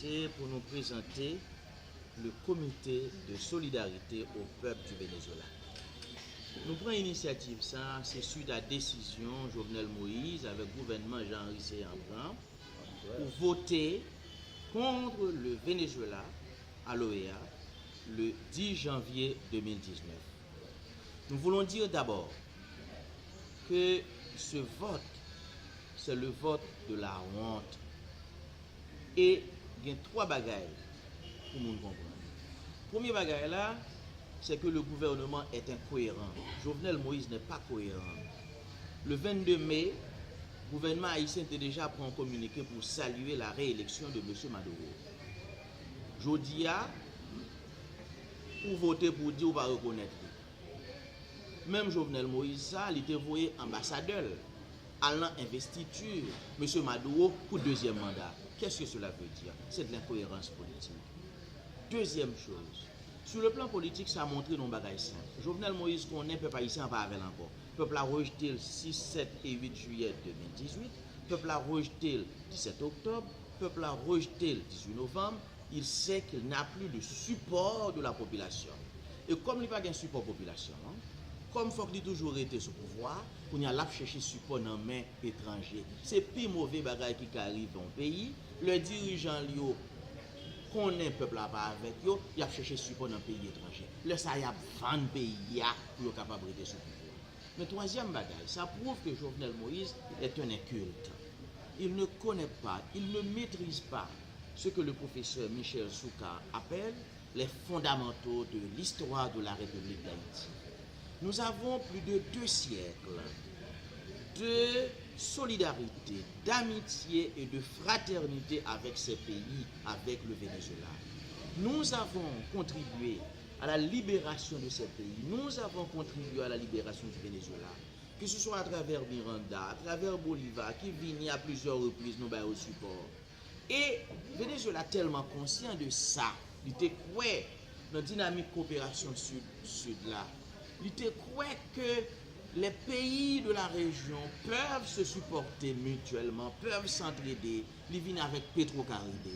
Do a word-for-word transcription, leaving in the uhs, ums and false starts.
Pou nou prezante le Comité de Solidarité au Peuple du Venezuela. Nou pran inisyativ sa, se swit a desizyon Jovenel Moïse avèk gouvènman Jean Henry Céant pran pou vote contre le Venezuela à l'OEA le dix janvier deux mille dix-neuf. Nous voulons dire d'abord que ce vote, c'est le vote de la honte. E gen twa bagay pou moun konprann. Premye bagay la, c'est que le gouvernement est incohérent. Jovenel Moïse n'est pas cohérent. Le vingt-deux mai, gouvènman ayisyen te deja pran yon kominike pou salye la reeleksyon de mesye Maduro. Jodi a, ou vote pou di ou pa rekonèt li. Menm Jovenel Moïse sa, li te voye anbasadè l al nan envestiti mesye Maduro pou dezyèm manda. Qu'est-ce que cela veut dire? C'est de l'incohérence politique. Deuxième chose, sur le plan politique, sa montre nou bagay senp. Jovenel Moïse konnen pèp ayisyen an pa avè l ankò. Pèp la rejte l sis, sèt e uit jiyè de mil dizuit. Pèp la rejte l disèt oktòb. Pèp la rejte l dizuit novanm. Il sait qu'il n'a plus de support de la population. E kòm li pa gen sipò popilasyon an, kòm fòk li toujou rete sou pouvwa, kounye a l ap chèche sipò nan men etranje. Se pi move bagay ki ka rive yon peyi, lè dirijan l yo konnen pèp la pa avèk yo, y ap chèche sipò nan peyi etranje. Lè sa a, y ap vann peyi a pou yo kapab rete sou pouvwa. Men twazyèm bagay, sa pwouve ke Jovenel Moïse est un inculte. Il ne connaît pas, il ne maîtrise pas ce que le professeur Michel Soukar appelle les fondamentaux de l'histoire de la République d'Haïti. Nous avons plus de deux siècles de solidarité, d'amitié et de fraternité avec ces pays, avec le Venezuela. Nous avons contribué à la libération de ces pays. Nous avons contribué à la libération du Venezuela, que ce soit à travers Miranda, à travers Bolivar, ki vini a plizyè repriz, nou ba yo sipò. E Venezuela tèlman konsyan de sa, li te kwè nan dinamik koperasyon sid-sid la. Li te kwè ke les pays de la région peuvent se supporter mutuellement, peuvent s'entraider. Li vin avèk Petro Caribe.